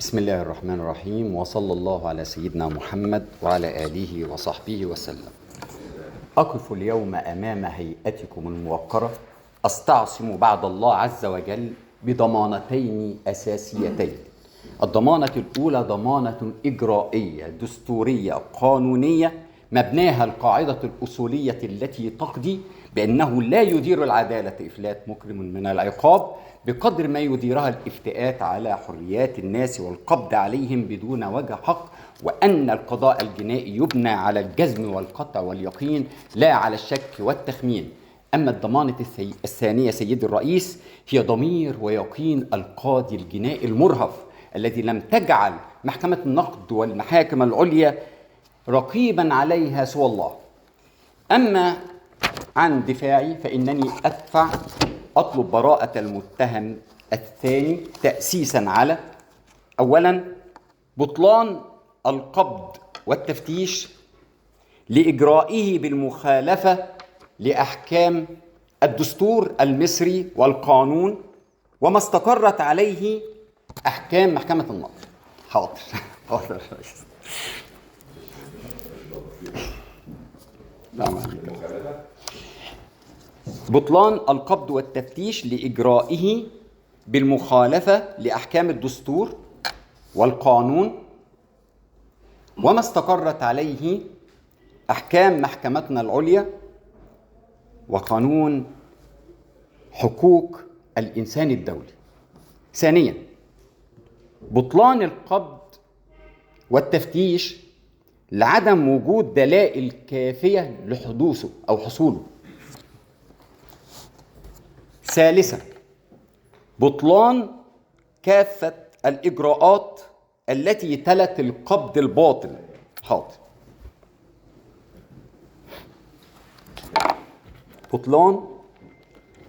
بسم الله الرحمن الرحيم، وصلى الله على سيدنا محمد وعلى آله وصحبه وسلم. أقف اليوم أمام هيئتكم الموقرة أستعصم بعد الله عز وجل بضمانتين أساسيتين. الضمانة الأولى ضمانة إجرائية دستورية قانونية مبناها القاعدة الأصولية التي تقضي بأنه لا يدير العدالة إفلات مكرم من العقاب بقدر ما يديرها الافتئات على حريات الناس والقبض عليهم بدون وجه حق، وأن القضاء الجنائي يبنى على الجزم والقطع واليقين لا على الشك والتخمين. أما الضمانة الثانية سيد الرئيس هي ضمير ويقين القاضي الجنائي المرهف الذي لم تجعل محكمة النقد والمحاكم العليا رقيبا عليها سوى الله. أما عن دفاعي فإنني أطلب براءة المتهم الثاني تأسيسا على: أولا، بطلان القبض والتفتيش لإجرائه بالمخالفة لأحكام الدستور المصري والقانون وما استقرت عليه أحكام محكمة النقد. حاضر حاضر. بطلان القبض والتفتيش لإجرائه بالمخالفة لأحكام الدستور والقانون وما استقرت عليه أحكام محكمتنا العليا وقانون حقوق الإنسان الدولي. ثانيا، بطلان القبض والتفتيش لعدم وجود دلائل كافية لحدوثه أو حصوله. ثالثا، بطلان كافة الإجراءات التي تلت القبض الباطل. حاضر. بطلان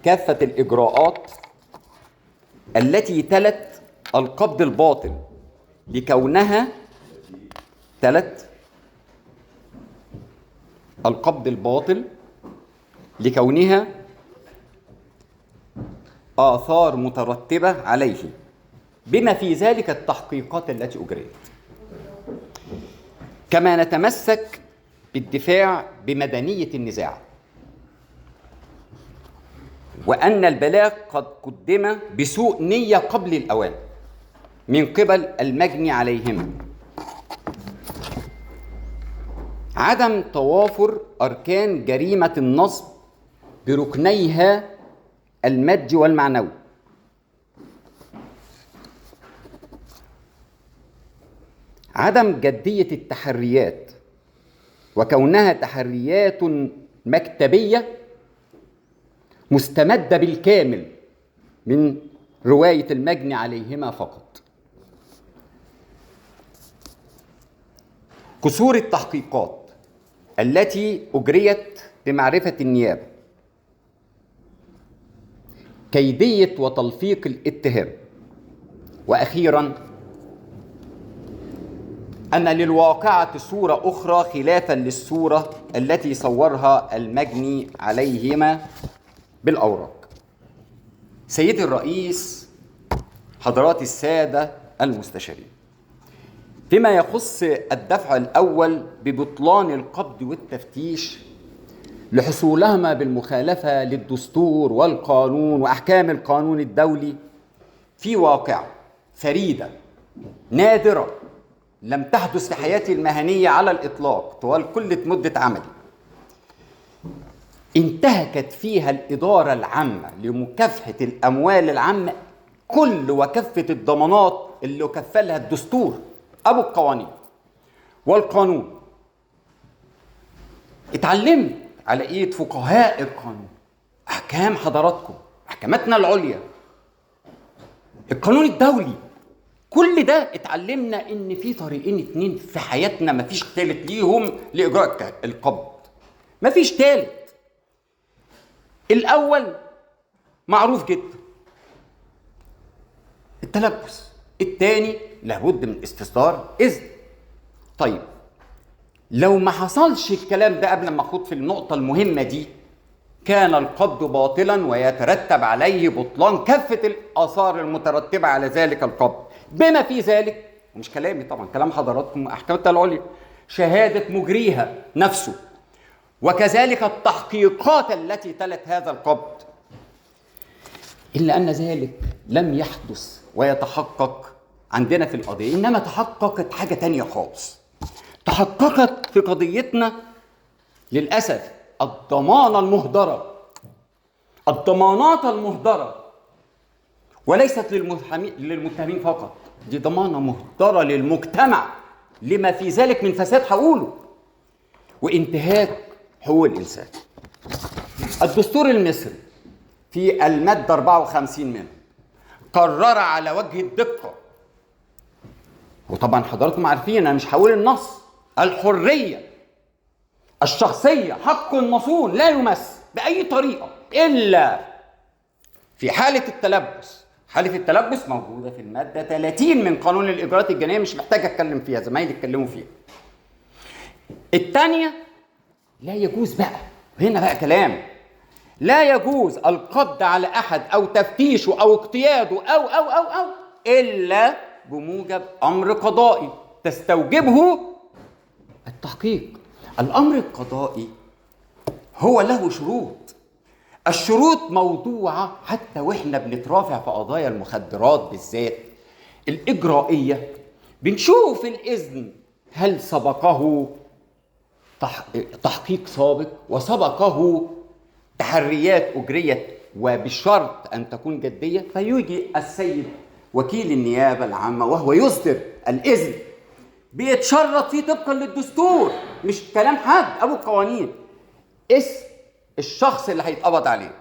كافة الإجراءات التي تلت القبض الباطل لكونها تلت القبض الباطل لكونها آثار مترتبة عليه بما في ذلك التحقيقات التي أجريت. كما نتمسك بالدفاع بمدنية النزاع، وأن البلاغ قد قدم بسوء نية قبل الأوان من قبل المجني عليهم. عدم توافر أركان جريمة النصب بركنيها المادي والمعنوي. عدم جدية التحريات وكونها تحريات مكتبية مستمدة بالكامل من رواية المجني عليهما فقط. قصور التحقيقات التي أجريت بمعرفة النيابة. كيدية وتلفيق الاتهام. وأخيراً، أن للواقعة صورة أخرى خلافاً للصورة التي صورها المجني عليهما بالأوراق. سيدي الرئيس، حضرات السادة المستشارين، فيما يخص الدفع الأول ببطلان القبض والتفتيش لحصولهما بالمخالفة للدستور والقانون وأحكام القانون الدولي في واقعة فريدة نادرة لم تحدث في حياتي المهنية على الإطلاق طوال كل مدة عملي، انتهكت فيها الإدارة العامة لمكافحة الأموال العامة كل وكفة الضمانات اللي كفلها الدستور أبو القوانين والقانون. اتعلمت على ايد فقهاء القانون، احكام حضراتكم، محكمتنا العليا، القانون الدولي، كل ده اتعلمنا ان في طريقين اتنين في حياتنا مفيش تالت ليهم لاجراء القبض، مفيش تالت. الاول معروف جدا، التلبس. التاني لابد من استصدار اذن. طيب لو ما حصلش الكلام ده قبل ما اخوض في النقطة المهمة دي، كان القبض باطلا ويترتب عليه بطلان كافة الآثار المترتبة على ذلك القبض. بما في ذلك، ومش كلامي طبعا، كلام حضراتكم، أحكام العليا، شهادة مجريها نفسه، وكذلك التحقيقات التي تلت هذا القبض. إلا أن ذلك لم يحدث ويتحقق عندنا في القضية، إنما تحققت حاجة تانية خالص. تحققت في قضيتنا للأسف الضمانة المهدرة، الضمانات المهدرة، وليست للمتهمين فقط، دي ضمانة مهدرة للمجتمع لما في ذلك من فساد هقوله وانتهاك حقوق الإنسان. الدستور المصري في المادة 54 منه قرر على وجه الدقة، وطبعا حضراتكم عارفين أنا مش هقول النص، الحرية الشخصية حق مصون لا يمس بأي طريقة إلا في حالة التلبس. حالة التلبس موجودة في المادة 30 من قانون الإجراءات الجنائية، مش محتاج أتكلم فيها، زمايلي اتكلموا فيها. الثانية لا يجوز بقى، هنا بقى كلام، لا يجوز القبض على أحد أو تفتيشه أو اقتياده أو أو أو أو إلا بموجب أمر قضائي تستوجبه التحقيق. الأمر القضائي هو له شروط، الشروط موضوعة حتى وإحنا بنترافع في قضايا المخدرات بالذات الإجرائية، بنشوف الإذن هل سبقه تحقيق سابق وسبقه تحريات أجريت وبشرط أن تكون جدية، فيجي السيد وكيل النيابة العامة وهو يصدر الإذن بيتشرط فيه طبقا للدستور، مش كلام حد أبو القوانين، اسم الشخص اللي هيتقبض عليه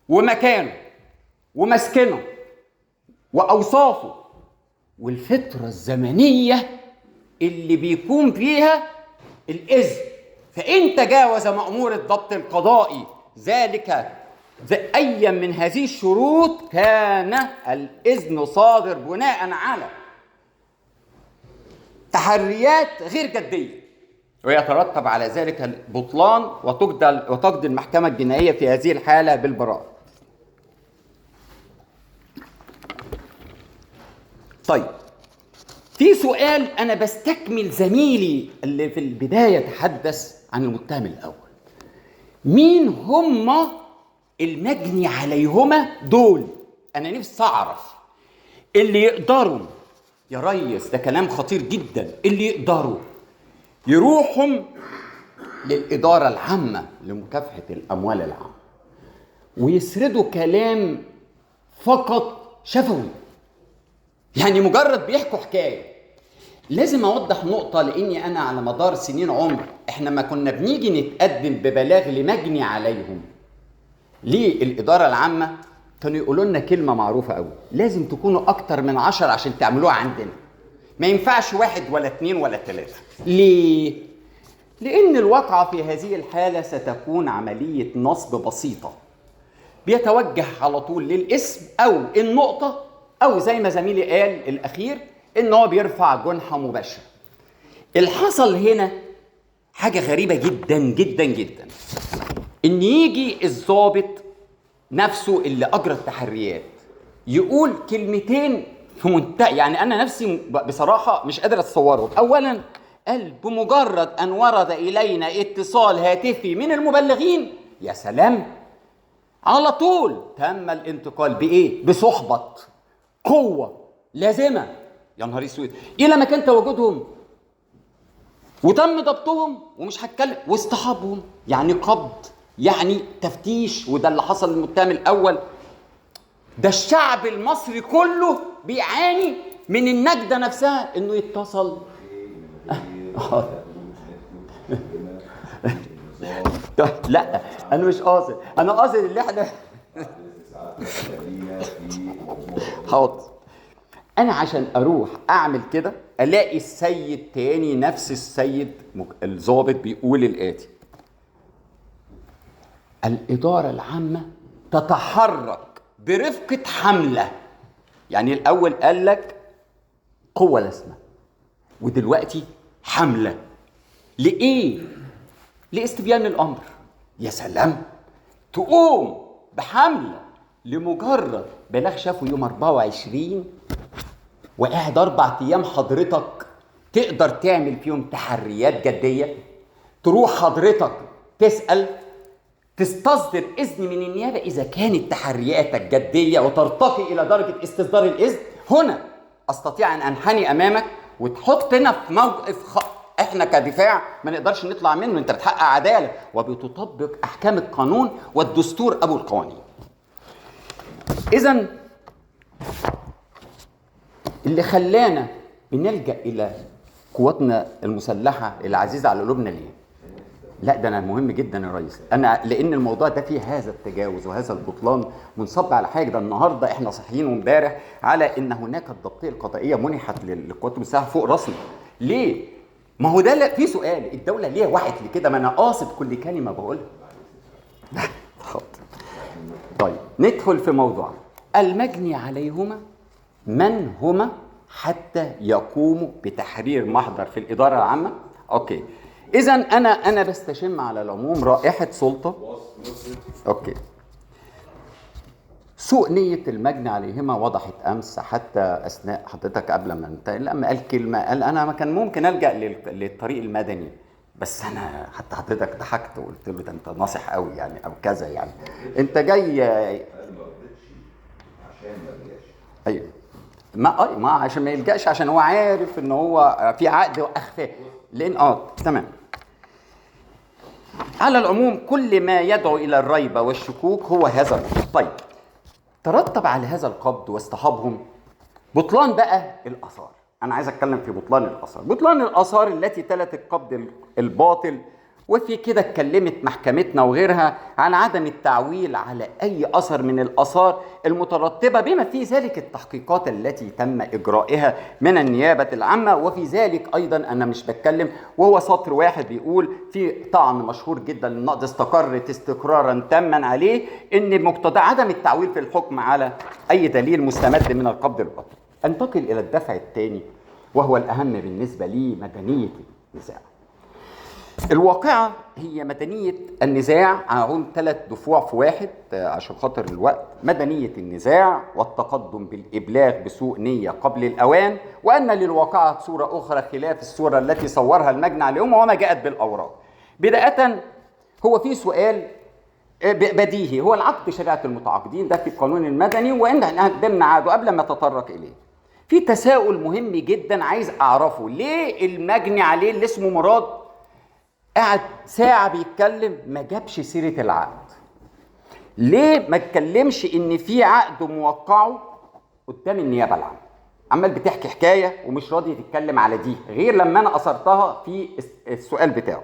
ومكانه ومسكنه وأوصافه والفترة الزمنية اللي بيكون فيها الإذن. فإن تجاوز مأمور الضبط القضائي ذلك أي من هذه الشروط كان الإذن صادر بناء على تحريات غير جدية، ويترتب على ذلك البطلان وتقضي المحكمة الجنائية في هذه الحالة بالبراءة. طيب، في سؤال أنا بستكمل زميلي اللي في البداية تحدث عن المتهم الأول، مين هم المجني عليهما دول؟ أنا نفسي أعرف اللي يقدروا يا ريس، ده كلام خطير جدا، اللي يقدروا يروحوا للإدارة العامة لمكافحة الأموال العامة ويسردوا كلام فقط شفوي، يعني مجرد بيحكوا حكاية. لازم أوضح نقطة، لأني أنا على مدار سنين عمر إحنا ما كنا بنيجي نتقدم ببلاغ لمجني عليهم للإدارة العامة كانوا يقولوا لنا كلمة معروفة أوي، لازم تكونوا أكتر من 10 عشان تعملوها عندنا، ما ينفعش 1 ولا 2 ولا 3. ليه؟ لأن الواقعة في هذه الحالة ستكون عملية نصب بسيطة، بيتوجه على طول للاسم أو النقطة، أو زي ما زميلي قال الأخير إن هو بيرفع جنحة مباشرة. اللي حصل هنا حاجة غريبة جدا جدا جدا، إن يجي الضابط نفسه اللي أجرى التحريات يقول كلمتين في منتهى، يعني أنا نفسي بصراحة مش قادر أتصورهم. أولا قال بمجرد أن ورد إلينا اتصال هاتفي من المبلغين، يا سلام، على طول تم الانتقال بإيه؟ بصحبة قوة لازمة، يا نهار اسود، إلى مكان تواجدهم وتم ضبطهم، ومش هتكلم، واصطحابهم، يعني قبض، يعني تفتيش، وده اللي حصل للمتهم الأول. ده الشعب المصري كله بيعاني من النجدة نفسها، إنه يتصل لا أنا مش قاصد، أنا قاصد اللي إحنا حاضر. أنا عشان أروح أعمل كده ألاقي السيد تاني، نفس السيد الضابط بيقول الآتي: الإدارة العامة تتحرك برفقة حملة. يعني الأول قال لك قوة لازمة، ودلوقتي حملة لإيه؟ لاستبيان الأمر. يا سلام، تقوم بحملة لمجرد بلاغ شافه يوم 24 وقاعد 4 ايام حضرتك تقدر تعمل فيهم تحريات جدية، تروح حضرتك تسال، تستصدر اذن من النيابة اذا كانت تحرياتك جدية وترتقي الى درجه استصدار الاذن. هنا استطيع ان انحني امامك وتحطنا في موقف احنا كدفاع ما نقدرش نطلع منه. انت بتحقق عدالة وبتطبق احكام القانون والدستور ابو القوانين. اذا اللي خلانا بنلجا الى قواتنا المسلحة العزيزة على قلوبنا ليه؟ لا ده انا مهم جدا يا ريس، انا لان الموضوع ده فيه هذا التجاوز وهذا البطلان منصب على حاجة. ده النهارده احنا صاحيين وامبارح على ان هناك الضبطيه القضائية منحت للقوات المسلحة فوق راسنا. ليه؟ ما هو ده في سؤال، الدولة ليه وحت لكده؟ ما انا قاصد كل كلمة بقولها. طيب ندخل في موضوع المجني عليهما. من هما حتى يقوموا بتحرير محضر في الادارة العامة؟ okay، اذا انا بستشم على العموم رائحة سلطة. okay، سوء نية المجني عليهما وضحت امس حتى اثناء حضرتك قبل ما ننتقل، لما قال كلمة، قال انا ما كان ممكن الجا للطريق المدني، بس انا حتى حضرتك ضحكت وقلت له ده انت ناصح قوي يعني او كذا، يعني انت جاي ايوه ما عشان ما يلجاش، عشان هو عارف ان هو في عقد واخفاه، لان تمام. على العموم كل ما يدعو الى الريبة والشكوك هو هذا الموضوع. طيب ترتب على هذا القبض واصطحابهم بطلان بقى الاثار. انا عايز اتكلم في بطلان الاثار، بطلان الاثار التي تلت القبض الباطل. وفي كده اتكلمت محكمتنا وغيرها عن عدم التعويل على اي اثر من الاثار المترتبة، بما في ذلك التحقيقات التي تم اجرائها من النيابة العامة. وفي ذلك ايضا انا مش بتكلم، وهو سطر واحد بيقول في طعن مشهور جدا للنقض استقرت استقرارا تاما عليه ان مقتضى عدم التعويل في الحكم على اي دليل مستمد من القبض الباطل. انتقل الى الدفع الثاني وهو الاهم بالنسبة لي، مدنية النزاع. الواقعة هي مدنية النزاع. هقول 3 دفوع في واحد عشان خاطر الوقت. مدنية النزاع والتقدم بالإبلاغ بسوء نية قبل الأوان، وأن للواقعة صورة أخرى خلاف الصورة التي صورها المجني عليهم وما جاءت بالأوراق. بداية هو في سؤال بديهي، هو العقد شريعة المتعاقدين ده في القانون المدني وإن ضمن عقده قبل ما أتطرق إليه. في تساؤل مهم جدا عايز أعرفه، ليه المجني عليه اللي اسمه مراد قعد ساعة بيتكلم ما جابش سيرة العقد؟ ليه ما اتكلمش ان في عقد موقعه قدام النيابة العامة؟ عمال بتحكي حكاية ومش راضي تتكلم على دي غير لما انا اثرتها في السؤال بتاعه.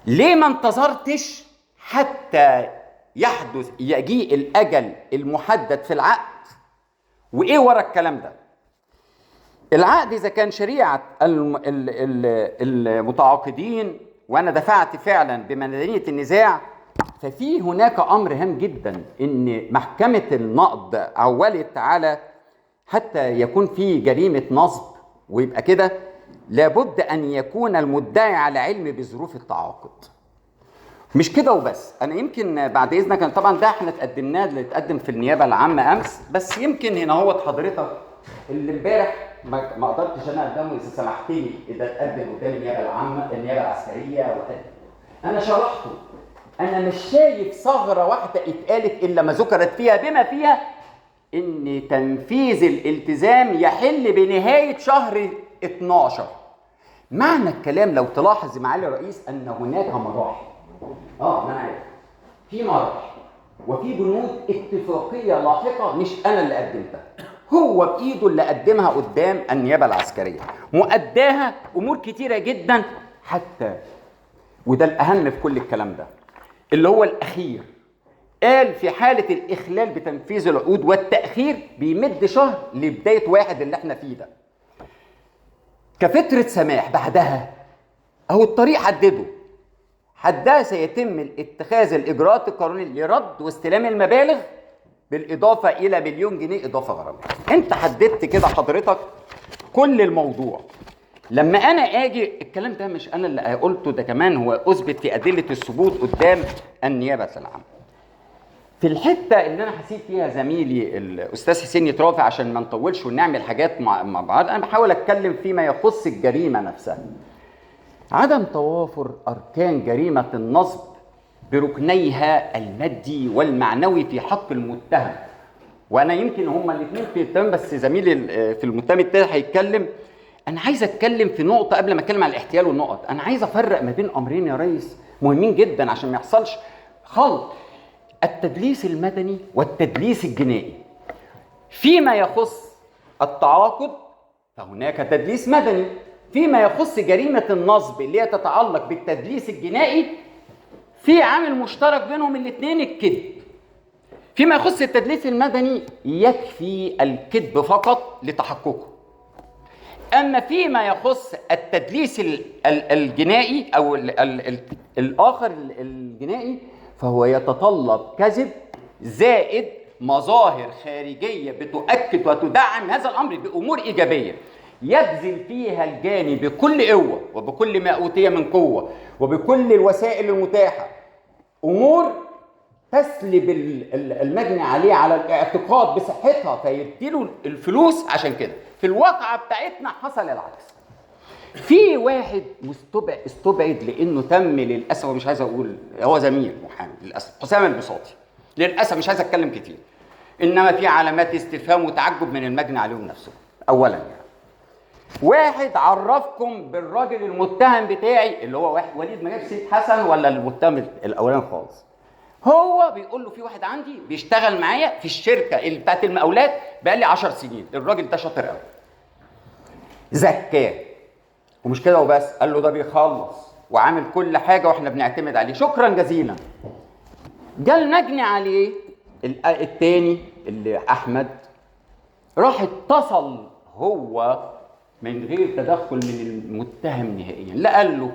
ليه ما انتظرتش حتى يحدث يجيء الاجل المحدد في العقد؟ وايه ورا الكلام ده؟ العقد إذا كان شريعة المتعاقدين وأنا دفعت فعلا بمدنية النزاع، ففي هناك أمر هام جدا إن محكمة النقض عولت على حتى يكون في جريمة نصب ويبقى كده لابد أن يكون المدعي على علم بظروف التعاقد. مش كده وبس، أنا يمكن بعد إذنك، طبعا ده احنا تقدمناه اللي اتقدم في النيابة العامة أمس، بس يمكن هنا هو حضرتك اللي امبارح ما قدرتش انا اقدمه، اذا سمحت لي اذا اتقدم قدام النيابة العامة النيابة العسكرية وقدم. انا شرحته، انا مش شايف ثغره واحدة اتقالت الا ما ذكرت فيها، بما فيها ان تنفيذ الالتزام يحل بنهاية شهر 12. معنى الكلام لو تلاحظ معالي الرئيس ان هناك مراحل. ما انا عارف في مراحل وفي بنود اتفاقية لاحقة مش انا اللي قدمتها، هو بإيده اللي قدمها قدام النيابة العسكرية، مؤداها أمور كتيرة جدا. حتى وده الأهم في كل الكلام ده اللي هو الأخير، قال في حالة الإخلال بتنفيذ العقود والتأخير بيمد شهر لبداية 1 اللي احنا فيه ده كفترة سماح. بعدها أهو الطريق حدده، حدها سيتم اتخاذ الإجراءات القانونية لرد واستلام المبالغ بالإضافة إلى 1,000,000 جنيه إضافة غرامية. أنت حددت كده حضرتك كل الموضوع. لما أنا أجي الكلام ده مش أنا اللي قلته، ده كمان هو أثبت في أدلة الثبوت قدام النيابة العامة. في الحتة اللي انا حسيت فيها زميلي الاستاذ حسين يترافع، عشان ما نطولش ونعمل حاجات مع بعض، انا بحاول اتكلم فيما يخص الجريمة نفسها. عدم توافر اركان جريمة النصب بركنيها المادي والمعنوي في حق المتهم، وانا يمكن هما الاثنين في التهم، بس زميلي في المتهم الثالث هيتكلم. انا عايز اتكلم في نقطة قبل ما اتكلم على الاحتيال والنقط. انا عايز افرق ما بين امرين يا ريس مهمين جدا عشان ما يحصلش خلط: التدليس المدني والتدليس الجنائي. فيما يخص التعاقد فهناك تدليس مدني، فيما يخص جريمة النصب اللي هي تتعلق بالتدليس الجنائي في عامل مشترك بينهم الاثنين، الكذب. فيما يخص التدليس المدني يكفي الكذب فقط لتحققه، أما فيما يخص التدليس الجنائي أو الآخر الجنائي فهو يتطلب كذب زائد مظاهر خارجية بتؤكد وتدعم هذا الأمر بأمور إيجابية يبذل فيها الجاني بكل قوة وبكل ما أوتي من قوة وبكل الوسائل المتاحة، أمور تسلب المجني عليه على الاعتقاد بصحتها فيديله الفلوس. عشان كده في الواقعة بتاعتنا حصل العكس. في واحد استبعد لانه تم للاسف، ومش عايز اقول هو زميل محامي للاسف، حسام البساطي، للاسف مش عايز اتكلم كتير، انما في علامات استفهام وتعجب من المجني عليهم نفسه. اولا يعني واحد عرفكم بالراجل المتهم بتاعي اللي هو واحد وليد ما جابش سيد حسن ولا المتهم الاولاني خالص، هو بيقول له في واحد عندي بيشتغل معايا في الشركة اللي بتاعت المقاولات بقى لي 10 سنين، الراجل ده شاطر قوي، زكاة، ومش كده وبس، قال له ده بيخلص وعامل كل حاجة واحنا بنعتمد عليه، شكرا جزيلا. جه المجني عليه التاني اللي احمد، راح اتصل هو من غير تدخل من المتهم نهائيا، لا قال له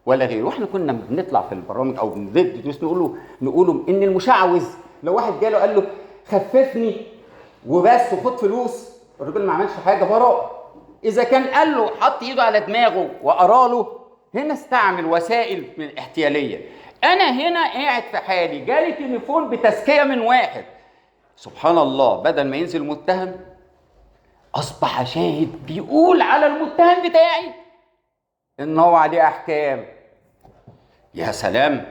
ولا غيره. واحنا كنا بنطلع في البرامج او بندي دروس نقوله ان المشعوذ لو واحد جاله قال له خففني وبس وخد فلوس، الراجل ما عملش حاجة براء. اذا كان قال له حط ايده على دماغه وقرا له، هنا استعمل وسائل من احتياليه. انا هنا قاعد في حالي، جالي تليفون بتزكيه من واحد، سبحان الله، بدل ما ينزل متهم اصبح شاهد بيقول على المتهم بتاعي ان هو عليه احكام. يا سلام،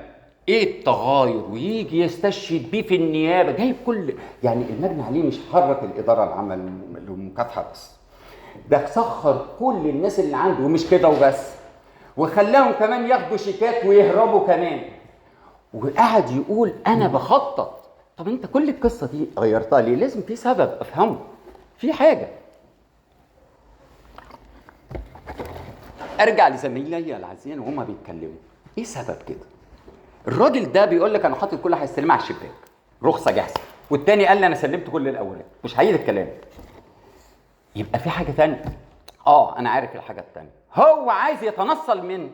ايه التغاير! ويجي يستشهد بيه في النيابة، جايب كل يعني المجني عليه مش حرك الادارة العامة للمكافحه بس، ده سخر كل الناس اللي عنده، ومش كده وبس، وخلاهم كمان ياخدوا شيكات ويهربوا كمان، وقعد يقول انا بخطط. طب انت كل القصة دي غيرتها ليه؟ لازم في سبب افهمه، في حاجة. ارجع لزميلي العزيزين وهما بيتكلموا، ايه سبب كده؟ الراجل ده بيقول لك انا حاطط كل حاجة هستلمها على الشباك، رخصه جاهزة، والتاني قال لي انا سلمت كل الاوراق، مش هعيد الكلام. يبقى في حاجة ثانية. انا عارف الحاجة الثانية، هو عايز يتنصل من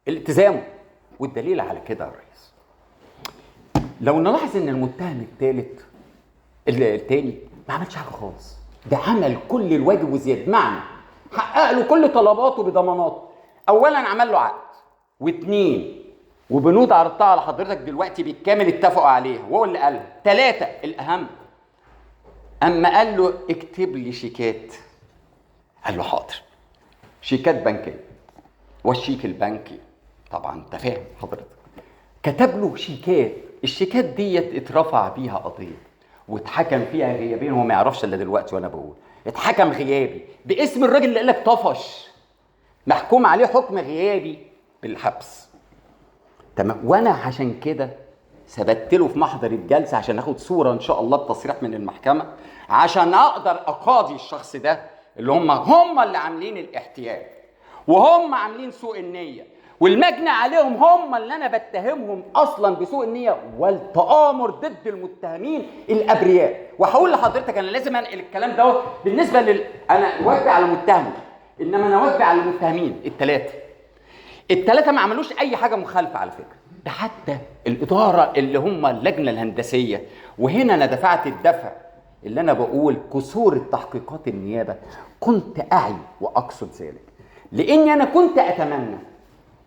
التزامه. والدليل على كده يا ريس، لو نلاحظ ان المتهم الثالث الثاني ما عملش حاجة خالص، ده عمل كل الواجب وزيادة، معنى حقق له كل طلباته بضماناته. اولا عمل له عقد، واثنين وبنود عرضتها على حضرتك دلوقتي بالكامل اتفقوا عليها وهو اللي قالها. ثلاثة الاهم، اما قال له اكتب لي شيكات، قال له حاضر، شيكات بنكيه، والشيك البنكي طبعا انت فاهم حضرتك، كتب له شيكات، الشيكات ديت اترفع بيها قضية واتحكم فيها غيابين، هو ما يعرفش الا دلوقتي وانا بقول اتحكم غيابي باسم الراجل اللي قال لك طفش، محكوم عليه حكم غيابي بالحبس. تمام. وانا عشان كده ثبت له في محضر الجلسة عشان اخد صوره ان شاء الله بتصريح من المحكمة عشان اقدر اقاضي الشخص ده اللي هم اللي عاملين الاحتيال وهم عاملين سوء النية، والمجني عليهم هم اللي انا بتهمهم اصلا بسوء النية والتآمر ضد المتهمين الابرياء. وهقول لحضرتك انا لازم انقل الكلام ده بالنسبة انا واجبي على المتهم، انما انا واجبي على المتهمين الثلاثة. الثلاثة ما عملوش اي حاجة مخالفة على فكرة، ده حتى الادارة اللي هم اللجنة الهندسية، وهنا انا دفعت الدفع اللي انا بقول قصور التحقيقات النيابة، كنت اعي واقصد ذلك، لاني انا كنت اتمنى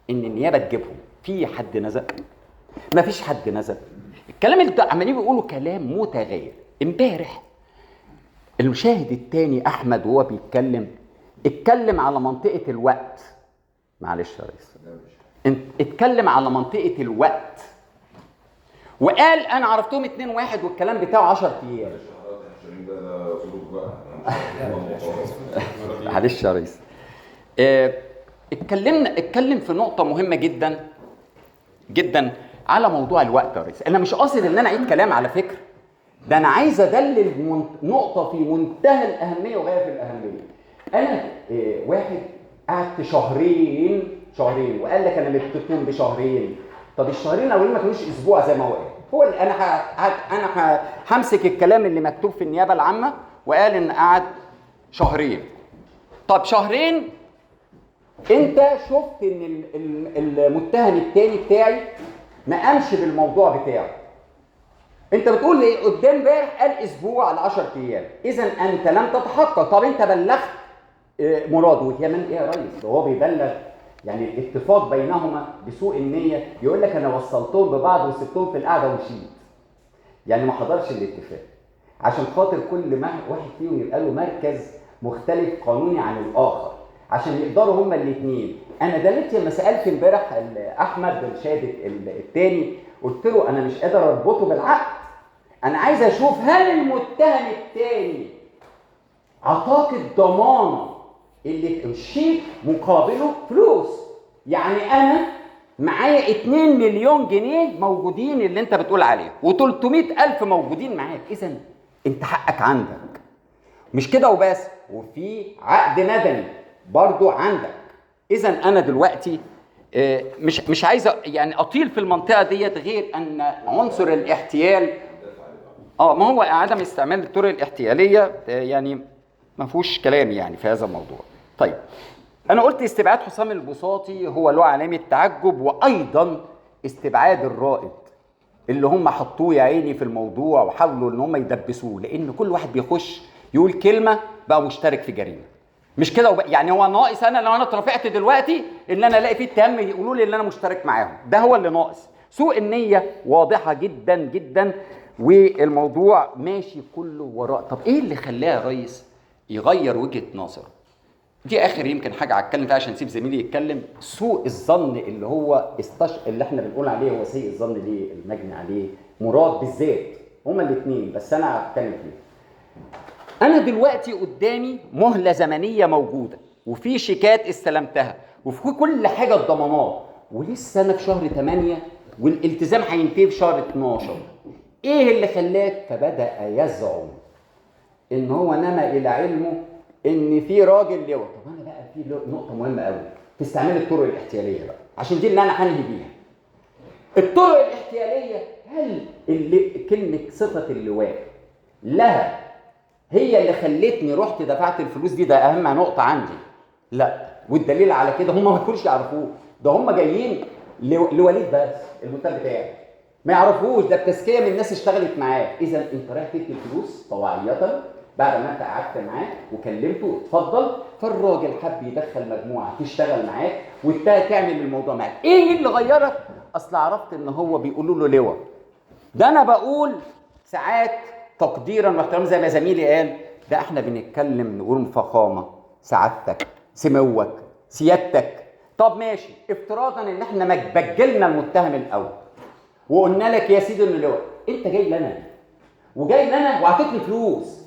ان النيابة تجيبهم. في حد نزل؟ ما فيش حد نزل. الكلام اللي عمالين بيقولوا كلام متغير. امبارح المشاهد الثاني احمد وهو بيتكلم اتكلم على منطقة الوقت. معلش يا ريس، اتكلم على منطقة الوقت وقال انا عرفتهم 2/1 والكلام بتاعه 10 ايام. معلش يا ريس، اتكلم في نقطة مهمة جدا جدا على موضوع الوقت يا ريس. انا مش قاصد ان انا اعيد كلام على فكرة، ده انا عايز ادلل نقطة في منتهى الاهمية وغاية في الاهمية. انا واحد قعدت شهرين وقال لك انا متكتوم بشهرين. طب الشهرين الاولين ما كانوش اسبوع زي ما هو قال. هو انا همسك الكلام اللي مكتوب في النيابة العامة وقال ان قعد شهرين. طب شهرين انت شفت ان المتهم الثاني بتاعي ما قامش بالموضوع بتاعه. انت بتقول لي قدام امبارح قال اسبوع على 10 ايام، اذا انت لم تتحقق. طب انت بلغت مراد، وكمان ايه يا ريس؟ ده هو بيبلغ، يعني الاتفاق بينهما بسوء النية، يقول لك انا وصلتهم ببعض وسبتهم في القعدة ومشيت. يعني ما حضرش الاتفاق عشان خاطر كل واحد فيهم يبقى له مركز مختلف قانوني عن الاخر عشان يقدروا هما الاثنين. انا دلت لما سالت امبارح احمد الشادد الثاني قلت له انا مش قادر اربطه بالعقد، انا عايز اشوف هل المتهم الثاني عطاك الضمانة اللي الشيك مقابله فلوس. يعني انا معايا 2 مليون جنيه موجودين اللي انت بتقول عليه و300,000 موجودين معاك، اذا انت حقك عندك. مش كده وبس، وفي عقد مدني برضو عندك. اذا انا دلوقتي مش عايز يعني اطيل في المنطقة ديت، غير ان عنصر الاحتيال ما هو عدم استعمال الطرق الاحتياليه يعني ما فيهوش كلام يعني في هذا الموضوع. طيب انا قلت استبعاد حسام البساطي هو له علامة تعجب، وايضا استبعاد الرائد اللي هم حطوه يا عيني في الموضوع وحاولوا ان هم يدبسوه، لان كل واحد بيخش يقول كلمة بقى مشترك في جريمة. مش كده يعني هو ناقص انا لو انا اترافعت دلوقتي ان انا الاقي فيه اتهام يقولوا لي ان انا مشترك معاهم، ده هو اللي ناقص. سوء النية واضحة جدا جدا والموضوع ماشي كله وراء. طب ايه اللي خلاه يا ريس يغير وجهه نظره؟ دي اخر يمكن حاجة هتكلم فيها عشان اسيب زميلي يتكلم. سوء الظن اللي هو اللي احنا بنقول عليه هو سيء الظن ليه المجني عليه مراد بالذات، هما الاثنين بس انا هتكلم فيه. انا دلوقتي قدامي مهله زمنية موجودة وفي شيكات استلمتها وفي كل حاجة الضمانات، ولسه انا في شهر 8 والالتزام هينتهي في شهر 12. ايه اللي خلاك؟ فبدا يزعم ان هو نما الى علمه ان في راجل لواء. طب انا بقى في نقطة مهمة قوي في استعمال الطرق الاحتياليه بقى، عشان دي اللي انا هنهي بيها. الطرق الاحتياليه، هل اللي كلمة صفة اللواء لها هي اللي خلتني رحت دفعت الفلوس دي؟ ده اهم نقطة عندي. لا، والدليل على كده هم ما كانوش يعرفوه، ده هم جايين لوليد بس المتهم بتاعي ما يعرفوش، ده بتزكيه من الناس اشتغلت معاه. اذا انت رايح تدي الفلوس طوعيه بعد ما انت قعدت معاه وكلمته اتفضل، فالراجل حب يدخل مجموعة تشتغل معاك وتعمل الموضوع معاك. ايه اللي غيرك؟ اصل عرفت ان هو بيقولوا له لواء. ده انا بقول ساعات تقديرا واحتراما زي ما زميلي قال، ده احنا بنتكلم نقول فخامة سعادتك سموك سيادتك. طب ماشي، افتراضا ان احنا ما بجلنا المتهم الاول وقلنا لك يا سيدي انه لواء، انت جاي لنا وجاي لنا وعطيتني فلوس،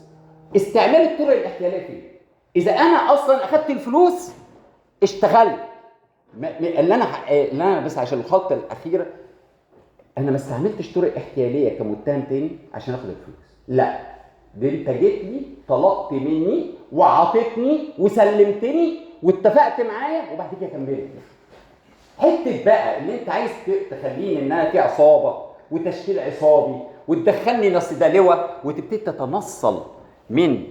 استعمال الطرق الاحتياليه فين؟ اذا انا اصلا اخدت الفلوس اشتغلت. اللي انا بس عشان الخطة الاخيرة، انا ما استعملتش طرق احتياليه كمتهم تاني عشان اخد الفلوس، لا ده انت جيت لي طلبت مني وعطيتني وسلمتني واتفقت معايا وبعد كده كملت. حتة بقى اللي انت عايز تخليني ان انا في عصابة وتشكيل عصابي وتدخلني نص ده لواء وتبتدي تتنصل من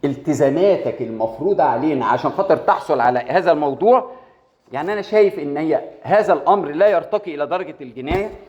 التزاماتك المفروضة علينا عشان خاطر تحصل على هذا الموضوع. يعني انا شايف ان هي هذا الامر لا يرتقي الى درجه الجناية.